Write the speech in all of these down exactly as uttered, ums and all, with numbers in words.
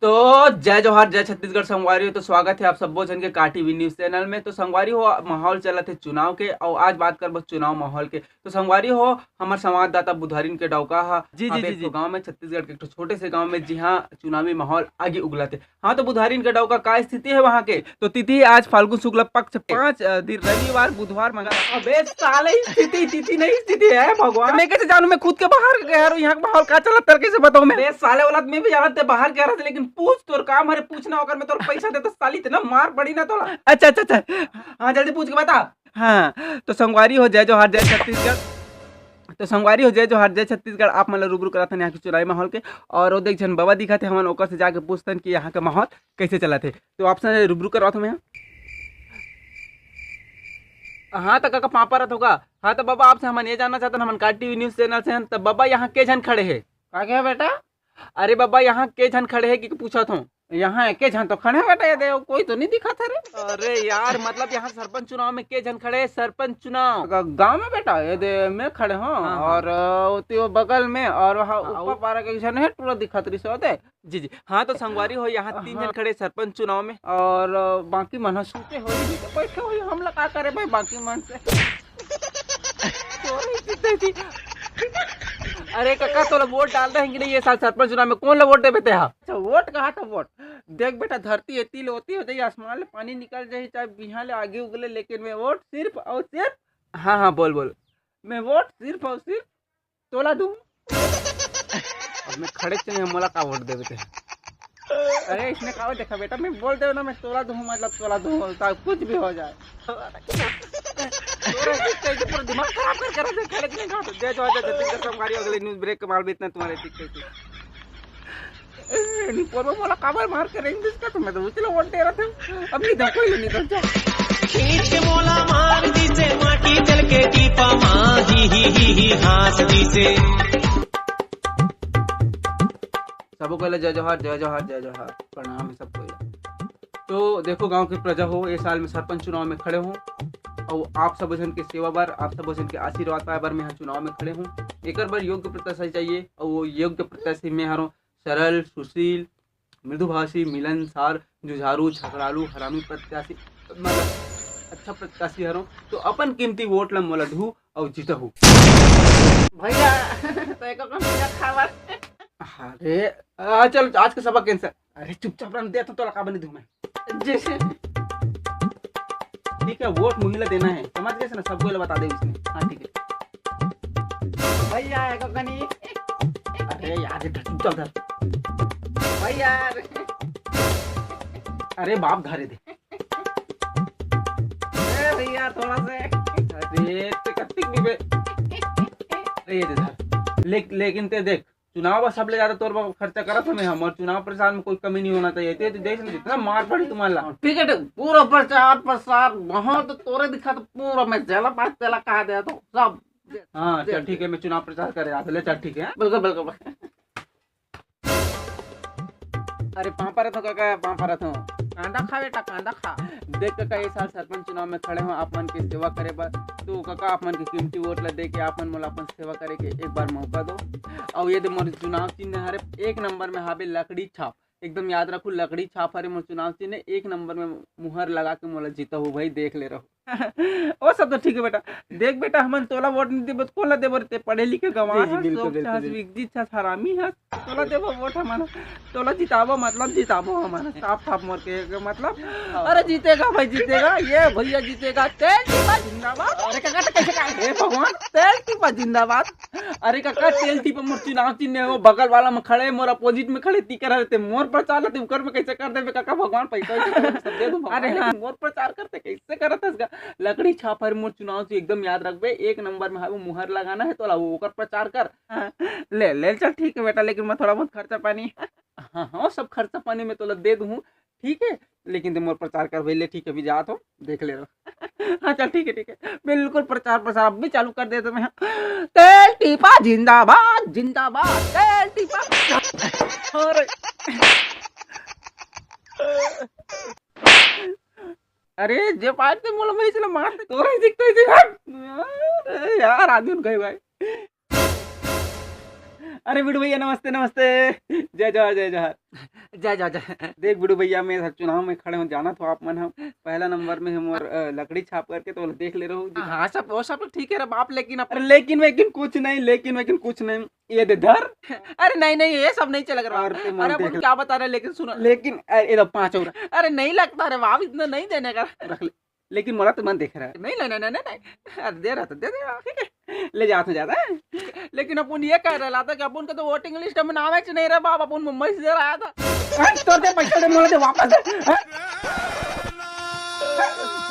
तो जय जोहार, जय छत्तीसगढ़ संगवारी हो। तो स्वागत है आप सब्बो झन के का टीवी न्यूज चैनल में। तो संगवारी हो, माहौल चलत है चुनाव के, और आज बात करबो चुनाव माहौल के। तो संगवारी हो, हमर संवाददाता बुधारिन के डौका हा जी, जी, अब जी, एक ठो जी। गांव में, छत्तीसगढ़ के एक ठो छोटे से गांव में, जिहां चुनावी माहौल आगे उगलत है। हाँ, तो बुधारिन के डौका का स्थिति है वहां के? तो तिथि आज फाल्गुन शुक्ल पक्ष पाँच, अ, दिन रविवार, बुधवार, मंगलवार। अबे साले, स्थिति, तिथि नहीं, स्थिति है भगवान। मैं कैसे जानूं? मैं खुद के बाहर गया हूँ, यहाँ का माहौल का चलत है, कैसे बताऊं मैं? अबे साले औलाद, मैं भी जानत ते बाहर गया रहते, लेकिन पूछ, तोर काम हरे पूछना, अगर मैं तोर पैसा देता साली, इतना मार पड़ी ना तोला। अच्छा, अच्छा, अच्छा। हाँ, जल्दी पूछ के बता। हाँ, तो संगवारी हो, जय जोहार, जय छत्तीसगढ़। तो संगवारी हो, जय जोहार, जय छत्तीसगढ़। आप मन ल रूबरू कराथन यहाँ के चुनावी माहौल के, और वो देख झन बबा दिखत हे, हमन ओकर से जाके पूछथन कि यहाँ के माहौल कैसे चलत हे। तो आप से रूबरू करवात हूँ मैं। हाँ, तो काका पाँव परत होगा। हाँ, तो बबा, आपसे हमन ये जानना चाहतन, हमन का टीवी न्यूज चैनल से हन, तो बबा, यहाँ के झन खड़े हे? का क्या बेटा? अरे बबा, यहाँ के झन खड़े हे कि पूछत हूँ। यहाँ एके झन तो खड़े हे बेटा, ये दे, कोई तो नहीं दिखत हे रे। अरे यार, मतलब यहाँ सरपंच चुनाव में के झन खड़े हे? सरपंच चुनाव। ग-, गाँव में बेटा, ये दे, मैं खड़े हूँ हाँ, हाँ। और, अ, ओती वो बगल में और वहाँ हाँ, ऊपर वो पारा के एक झन हे, टूरा दिखत रही सो दे। जी, जी। हाँ, तो संगवारी हो, यहाँ तीन हाँ। झन खड़े सरपंच चुनाव में। और, अ, बाकी मन ह सूते होही, नहीं तो बैठे होही, हमला का करे भाई बाकी मन से। अरे कका, तोला वोट डालना हे कि नहीं ये साल सरपंच चुनाव में? कौन ला वोट देबे तेहा? अच्छा, वोट कहा था वोट? देख बेटा, धरती एती ले ओती हो जाही, आसमान ले पानी निकल जाही, चाहे बिहान ले आगी उगले, लेकिन मैं वोट सिर्फ और सिर्फ, हाँ, हाँ, बोल, बोल। मैं वोट सिर्फ और सिर्फ तोला दूँ। अब मैं खड़े चने, मोला का वोट देबे ते? अरे, इसने का देखा बेटा, मैं बोल दे ना, मैं तोला दूँ, मतलब तोला दूँ, चाहे कुछ भी हो जाए। तोरा ऐसे कैसे पूरा दिमाग खराब कर, कर दे, खड़े चने का। जय जवान, जय छत्तीसगढ़, संगवारी, अगले न्यूज ब्रेक के माल बेचना तुम्हारे ठीक, ठीक, ठीक। ए, नहीं पोरवा मोला काबर मार के रेंग दिस का, तो मैं तो उचला वोट दे रहा था। अब नहीं दम कोई नहीं दम। खींच के मोला मार दिसे, माटी तेल के टीपा मा, ही, ही, ही, ही, हाँस दिसे। सबो कोई ला जय जोहार, जय जोहार, जय जोहार, प्रणाम है सबको। तो देखो गांव के प्रजा हो, ये साल में सरपंच चुनाव में खड़े हूँ, और आप सब जन के सेवा बर, आप सब जन के आशीर्वाद पाए बर मैं यहाँ चुनाव में खड़े हूँ। एकर बर योग्य प्रत्याशी चाहिए, और वो योग्य प्रत्याशी मैं हरों सरल, सुशील, मृदुभाषी, मिलनसार, जुझारू, झगड़ालू, हरामी प्रत्याशी, मतलब अच्छा प्रत्याशी हरों। तो अपन कीमती वोट ला मोला दहू और जीतहू। भैया, तो एको कम पिया खावर। अरे, आ, चल, आज का सबक कैंसिल। अरे, चुपचाप रहने दे, तो तोला का बने दूं मैं। जैसे ठीक है, वोट मुही ला देना है, समझ गए ना? सबको ये बता दे उसने। हाँ, ठीक है। भैया, एको कनी। अरे यार, ये धर, चुपचाप धर। भैया। अरे बाप, धरे दे। ए भैया, थोड़ा से। अरे, ते कत्ती भी बे। अरे, ये दे धर। ले-, लेकिन ते देख, चुनाव बर सबले ज्यादा तोर बर खर्चा करत हमें हम, और चुनाव प्रचार में कोई कमी नहीं होना चाहिए। ते, ते देख ना, जितना मार पड़ी तुम्हारा। ठीक है, ठीक, पूरा प्रचार प्रसार, वहाँ तो तोरे दिखा, तो पूरा मैं जेला पास चला कहा दे तो सब। हाँ, दे, चल ठीक दे। है, मैं चुनाव प्रचार करे आता, ले चल ठीक है। बिल्कुल, बिल्कुल, बिल्कुल। अरे पाँव परत हूँ काका, पाँव परत हूँ। कांदा खा बेटा, कांदा खा। देख काका, ये साल सरपंच चुनाव में खड़े हूँ आप मन के सेवा करे बर। तो काका, आप मन के कीमती वोट ला दे के आप मन मोला अपन सेवा करे के एक बार मौका दो। और ये दे मोर चुनाव चिन्ह हरे, एक नंबर में हावे लकड़ी छाप। एकदम याद रखू, लकड़ी छाप हरे मोर चुनाव चिन्ह, एक नंबर में मुहर लगा के मोला जीतहू भाई, देख ले रहो। ओ सब तो ठीक है बेटा। देख बेटा, हमन तोला वोट नहीं देबो तो कोन ला देबो रे? ते पढ़े लिखे गंवार जी, जी, हस, बिल्कुल, सोच बिल्कुल, हस, बिल्कुल। विकसित हस, हरामी हस। तोला देबो वोट हमन, तोला जिताबो, मतलब जिताबो हमन, साफ साफ मोर के मतलब। हाँ। अरे जीतेगा भाई, जीतेगा, ये भैया जीतेगा। तेल टीपा जिंदाबाद। अरे काका, तो कैसे का? हे भगवान, तेल टीपा जिंदाबाद। अरे काका, तेल टीपा मोर चुनाव चिन्ह है, वो बगल वाला में खड़े, मोर अपोजिट में खड़े, ती करा रहते, मोर प्रचार लेते, उकर में कैसे कर देबे काका, भगवान पैसा वैसा सब दे दो भगवान, अरे हाँ। लेकिन मोर प्रचार करते कैसे करत हस गा? लकड़ी छाप हरे मोर चुनाव चिन्ह, एकदम याद रखबे, एक नंबर में हावे, मुहर लगाना है तोला, वो ओकर प्रचार कर। हाँ, ले, ले चल, ठीक है बेटा, लेकिन मैं थोड़ा बहुत खर्चा पानी। हाँ, हाँ, सब खर्चा पानी मैं तोला दे दूँ, ठीक है, लेकिन ते मोर प्रचार कर भैया, ठीक है, अभी जात हो, देख ले रहो। हाँ, चल, ठीक है, ठीक है, बिल्कुल प्रचार प्रसार अब भी चालू कर देता मैं। तेल टीपा जिंदाबाद, जिंदाबाद, तेल टीपा। अरे, अरे, जे पाइप ते मोला वही चला मार दे, तोरा ही दिखता है, हट। अरे यार, आदमी उठ गए भाई। अरे बिडू भैया, नमस्ते, नमस्ते। जय जोहार, जय जोहार। जा, जा, जा। देख बिडू भैया, मैं हर चुनाव में खड़े हूँ, जानत हो आप मन, हम पहला नंबर में हम और, अ, लकड़ी छाप करके तो देख ले रहू जी। हाँ, सब, वो सब तो ठीक है रे बाप, लेकिन अपन अरे लेकिन वेकिन कुछ नहीं, लेकिन वेकिन कुछ नहीं, ये दे धर। अरे नहीं, नहीं, ये सब नहीं चलेगा रे बाप। और ते मन अरे देख अपन ले। क्या बता रहे, लेकिन सुनो। लेकिन, अरे, ये लो पाँच और। अरे नहीं लगता रे बाप, इतना नहीं देने का। रख ले। लेकिन मोला तो मन देख रहा है। नहीं, नहीं, नहीं, नहीं, नहीं। अरे दे रहा तो दे दे, ठीक है। ले जात हो जाता है। लेकिन अपन ये कह रहा था कि अपन का तो वोटिंग लिस्ट में नाम है नहीं रहा बाप, अपन मुंबई से इधर आया था। हट, तो दे पैसा दे, मोला दे वापस दे। हट।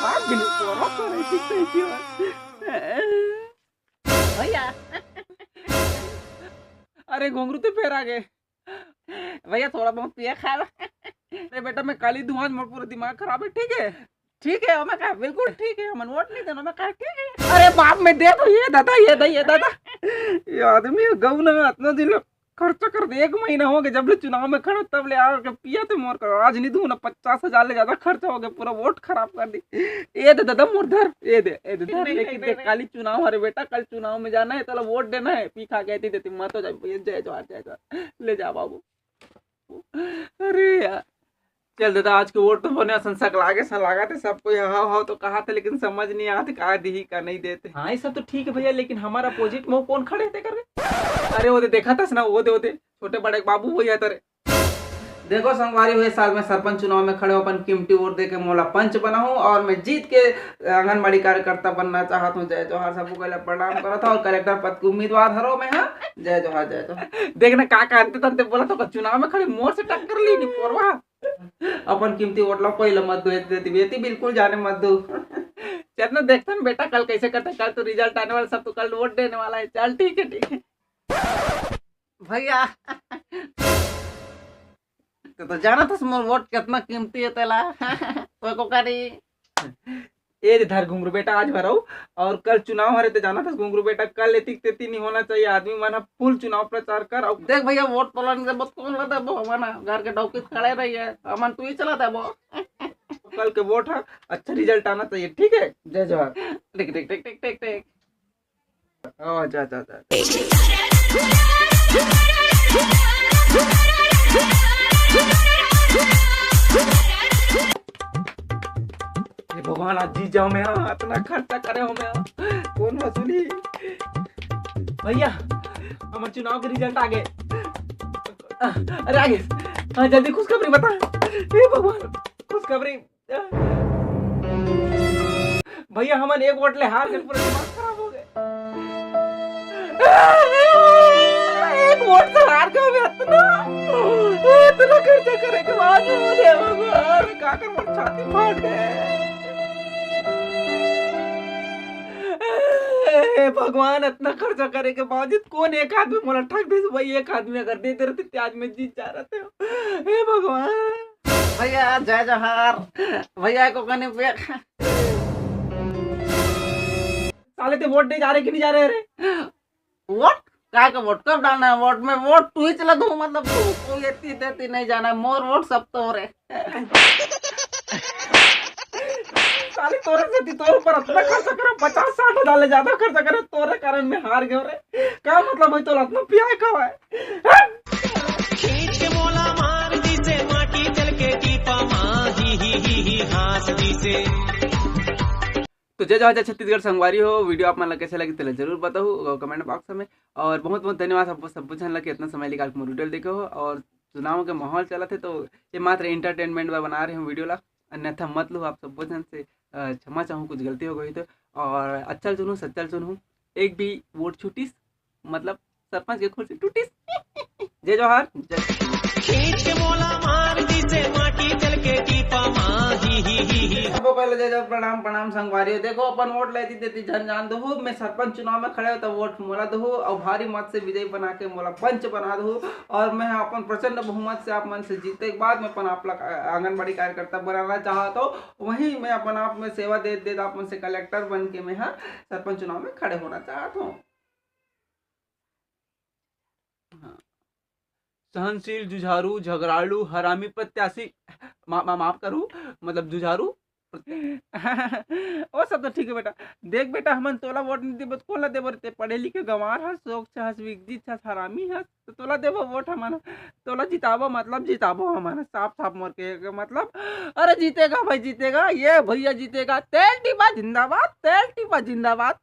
भाग गेली, पोरा तो नहीं ठीक से इसी बात। भैया। अरे घुंगरू तो फेर आ गए। भैया थोड़ा बहुत पिए खाए। अरे बेटा मैं काली धुआं, मोर पूरा दिमाग खराब है, ठीक है? ठीक है, मैं कहा बिल्कुल ठीक है, हमन वोट नहीं देना, मैं कहा ठीक है। अरे बाप मैं दे दो, ये दादा, ये दे, ये दादा। ये आदमी गऊ ना, इतना दिन खर्चा कर दे, एक महीना हो गया जब ले चुनाव में खड़ा, तब ले आके पिया थे मोर का, आज नहीं दूं ना, पचास हजार ले ज्यादा खर्चा हो गया, पूरा वोट खराब कर दी। ये दे दादा मोर धर, ये दे, ये दे धर, नहीं, लेकिन नहीं, देख नहीं। काली चुनाव हरे बेटा, कल चुनाव में जाना है, तोला वोट देना है, पी खा के देती मत हो जाए, जय जोहार, जय जोहार, ले जा बाबू। अरे यार, चल दादा, आज के वोट तो बने असन सकलागे सन लागत है, सब कोई हाव हाव तो कहा थे, लेकिन समझ नहीं आते का दिही का नहीं देते। हाँ, ये सब तो ठीक है भैया, लेकिन हमारा अपोजिट में वो कौन खड़े थे करके? अरे वो दे देखा था ना, वो दे, वो दे छोटे बड़े बाबू वही है तेरे। देखो संगवारी हो, ये साल मैं सरपंच चुनाव में खड़े हों, अपन कीमती वोट देके मोला पंच बनाहूँ और मैं जीत के आंगनबाड़ी कार्यकर्ता बनना चाहत हूँ। जय जोहार, सबको पहले प्रणाम करत हूँ और कलेक्टर पद के उम्मीदवार हरो मैं, हाँ। जय जोहार, जय जोहार। देखना का का अंते तंते बोला तो चुनाव में खड़े मोर से टक्कर ली नहीं पोरवा। अपन कीमती वोट ला कोई ला मत दो, एती, एती बिल्कुल जाने मत दो। चल ना देखते हैं बेटा कल कैसे करते हैं, कल तो रिजल्ट आने वाला, सब तो कल वोट देने वाला है। चल ठीक है, ठीक है। भैया, तो, तो जाना था मोर वोट कितना कीमती है तेला। तो को करी। ए रे धर घुंगरू बेटा, आज भरऊ और कल चुनाव हरे, तो जाना था घुंगरू बेटा, कल एतिक तेती नहीं होना चाहिए। आदमी मन ह फुल चुनाव प्रचार कर। और देख भैया, वोट तोला नहीं देबो, कौन ला देबो? हमन घर के डौकी खड़े रही है, हमन तू ही चला देबो। कल के वोट है, अच्छा रिजल्ट आना चाहिए, ठीक है? जय जोहार। ठीक, ठीक, ठीक, ठीक, ठीक, ठीक। ओ, जा, जा, जा, जा। हे भगवान, आज जीत जाओ मैं, हाँ, इतना खर्चा करे हो मैं, हाँ। कौन वसूली? भैया, हमर चुनाव के रिजल्ट आ गए। अरे, आ गए। हाँ, जल्दी खुशखबरी बता। हे भगवान, खुशखबरी। भैया, हमन एक वोट ले हार गए, पूरा दिमाग खराब हो गए। एक वोट से हार गए, इतना, इतना खर्चा करे के बाद, अरे भगवान, का कर मोर छाती फाट गए। हे भगवान, इतना खर्चा करे के बावजूद कौन एक आदमी मोला ठग दे भाई? एक आदमी अगर दे दे रहते, तो आज मैं जीत जा रहते हो। हे भगवान। भैया, जय जोहार। भैया को कने पे साले ते वोट दे जा रहे कि नहीं जा रहे रे? वोट? काय का वोट? कब डालना है वोट? मैं वोट तू ही चला दूँ, मतलब तू, तू ये ती, ते ती नहीं जाना है, मोर वोट सब तो रे। साले तोरे से ती, तोर पर इतना खर्चा करा, पचास साठ हजार ले ज्यादा खर्चा करा, तोरे कारण मैं हार गयो रे। का मतलब है तोला इतना पियाए का है? खींच के मोला मार दिसे, माटी तेल के टीपा मा, ही, ही, ही, ही, हाँस दिसे। तो जय जोहार, जय छत्तीसगढ़ संगवारी हो, वीडियो आप मन ला कैसे लगी तेला जरूर बताहू कमेंट बॉक्स में। और बहुत बहुत धन्यवाद सब, सब झन ला कि इतना समय निकाल के मोर वीडियो देखे हो। और चुनाव के माहौल चलत है तो ये मात्र एंटरटेनमेंट बर बना रहे हूँ वीडियो ला, अन्यथा मत लो आप सब झन से, अ, क्षमा चाहूँ कुछ गलती हो गई तो। और अच्छा चुनू, सच्चा चुनू, एक भी वोट छूटिस मतलब सरपंच के खुर्सी टूटिस। जय जोहार, जय छत्तीसगढ़। खींच के मोला मार दिसे, माटी तेल के टीपा मा, ही, ही, ही, ही। सबको पहले जय जोहार, प्रणाम, प्रणाम संगवारी हो। देखो, अपन वोट लेती देती झन जान दो, मैं सरपंच चुनाव में खड़े हो तो वोट मोला दो और भारी मत से विजयी बना के मोला पंच बना दो। और मैं अपन प्रचंड बहुमत से आप मन से जीते के बाद मैं अपन आप ला आंगनबाड़ी कार्यकर्ता बनाना चाहत हूँ। वहीं मैं अपन आप में सेवा दे दे आप मन से कलेक्टर बन के मैं हा सरपंच चुनाव में खड़े होना चाहत हूँ। हाँ। सहनशील, जुझारू, झगड़ालू, हरामी प्रत्याशी, मा-, मा-, माफ करू, मतलब जुझारू, ओ सब तो ठीक है बेटा। देख बेटा, हमन तोला वोट नहीं देबो त कोन ला देबो रे? ते पढ़े लिखे गंवार हस, सोच हस, विकसित हस, हरामी हस, तो तोला देबो वोट हमन। तोला जिताबो मतलब जिताबो हमन, साफ साफ मोर के मतलब। अरे जीतेगा भाई, जीतेगा, ये भैया जीतेगा। तेल टिब्बा जिंदाबाद, तेल टिब्बा जिंदाबाद।